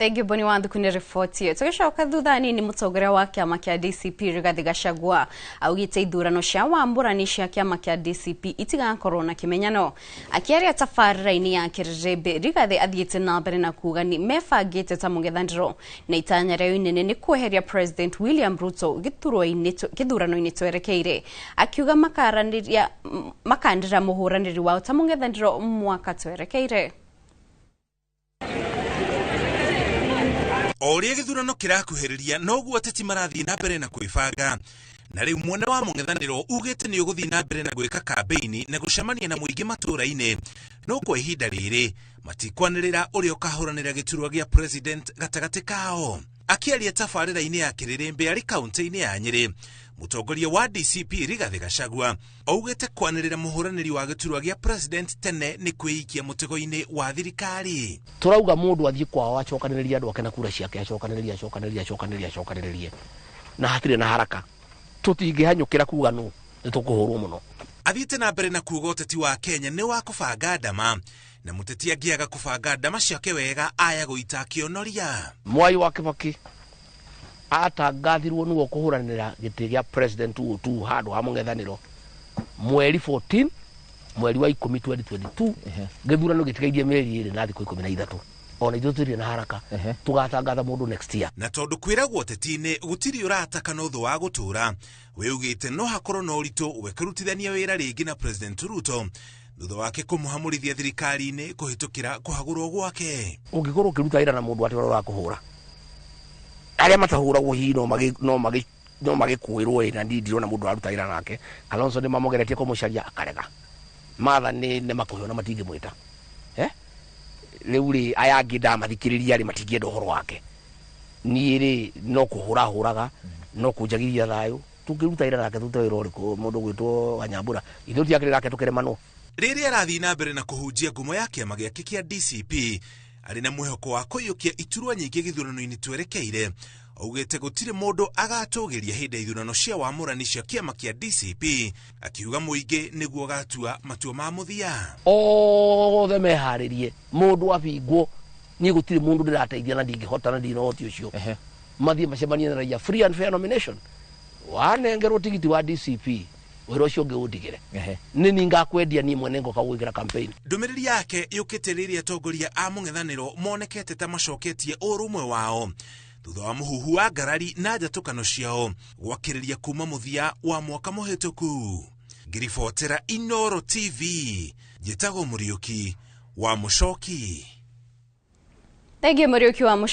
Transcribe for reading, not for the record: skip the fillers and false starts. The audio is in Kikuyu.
Thengiũ Boni wa Thuku nĩ riboti ĩyo. Tũgĩcoka thutha nini, mũtongoria wa kĩama kĩa DCP Rigathĩ Gachagua augĩte ithurano cia wambũrani cia kĩama kĩa DCP itigakorwo na kĩmenyano. Akĩaria tabarĩra-inĩ ya Kĩrĩrĩmbĩ, Rigathĩ athiĩte na mbere na kuga nĩ mebangĩte ta mũng'ethanĩro na itanya rĩao inene nĩ kweheria President William Ruto gĩthurano-inĩ twerekeire. Akiuga makaranĩria makanĩrĩra mũhũranĩri wao ta mũng'ethanĩro mwaka twerekeire. O ũrĩa gĩthurano kĩrakuhĩrĩria, noguo ateti marathiĩ na mbere na kwĩbanga, na rĩu mwena wa mũng'ethanĩro ugĩte nĩ ũgũthiĩ na mbere na gwĩka kambĩini na gũcemania na mũingĩ matũũra-inĩ, no kwa ihinda rĩrĩ matikwanĩrĩra ũrĩa ũkahũranĩra gĩturwa gĩa president gatagatĩ kao. Akĩaria tabarĩra-inĩ ya Kĩrĩrĩmbĩ arĩ kaunti-inĩ ya Nyĩrĩ, mũtongoria wa DCP Rigathĩ Gachagua augĩte kwanĩrĩra mũhũranĩri wa gĩturwa gĩa president tene nĩ kwĩikia mũtego-inĩ wa thirikari. Turauga mundu athie kwao acokanĩrĩrie andũ ake na kura ciake, acokanĩrĩrie, acokanĩrĩrie, acokanĩrĩrie, acokanĩrĩrie, na hatirĩ na haraka. Tũtingĩhanyũkĩra kuga nũ, nĩ tũkũhũrwo mũno. Athiĩte na mbere na kuuga ũteti wa Kenya nĩ wa kũbanga ndama, na mũteti angĩaga kũbanga ndama ciake wega aya gũita akĩonoria. Mwai wa Kibaki atangathirwo nĩwe ũkũhũranĩra gĩtĩ gĩa president 202 handũ ha mũng'ethanĩro mweri 14 mweri wa 10 2022. Gĩthurano gĩtigairie mĩeri 2 na thikũ 13. Ona ithuĩ tũtirĩ na haraka, tũgatangatha mũndũ next year. Na tondũ kwĩragwo ũteti-inĩ gũtirĩ ũrata kana ũthũ wa gũtũra, wĩugĩte no hakorwo na ũritũ we kũrutithania wĩra rĩngĩ na President Ruto thutha wake kũmũhamũrithia thirikari-inĩ kũhĩtũkĩra kũhagũrwo gwake. Ũngĩkorwo ũkĩruta wĩra na mũndũ atĩ ũrĩa ũrakũhũra, arĩa matahũragwo hihi no magĩkũĩrwo ĩ, na niĩ ndirona mũndũ aruta wĩra nake. Kalonzo nĩ mamũgeretie kũmũcaria akarega. Martha nĩ makũheo na matingĩmwĩta. Rĩu rĩ, aya angĩ ndamathikĩrĩria rĩ, matingĩenda ũhoro wake. Niĩ rĩ, no kũhũra hũraga, no kũnjagithia thayũ. Tũngĩruta wĩra nake tũrute wĩra ũrĩkũ? Mũndũ gwĩtwo Wanyambura, ithuĩ tiakĩrĩ nake tũkĩremanwo. Rĩrĩa arathiĩ na mbere na kũhunjia ngumo ya kĩama gĩake kĩa DCP arĩ na mwĩhoko wa kũiyũkia iturwa nyingĩ gĩthurano-inĩ twerekeire, augĩte gũtirĩ mũndũ agatũgĩria hĩndĩ ya ithurano cia wamũrani cia kĩama kĩa DCP, akiuga mũingĩ nĩguo ũgatua matua ma mũthia. Othe meharĩrie, mũndũ abingwo, niĩ gũtirĩ mũndũ ndĩrateithia na ndingĩhota na ndina ũhoti ũcio. Mathiĩ macemanie na raia, free and fair nomination. Wanengerwo tigiti wa DCP, wĩra ũcio ũngĩ ũndigĩre. Nĩ ni ngakwendia niĩ mwene, ngoka gwĩkĩra campaign. Ndũmĩrĩri yake yũkĩte rĩrĩa atongoria a mũng'ethanĩro monekete ta macoketie ũrũmwe wao thutha wa mũhuhu wa ngarari na njatũkano ciao gwakĩrĩria kuma mũthia wa mwaka mũhĩtũku. Ngĩribotera Inoro TV, njĩtagwo Mũriũki wa Mũcoki. Thengiũ Mũriũki wa Mũcoki.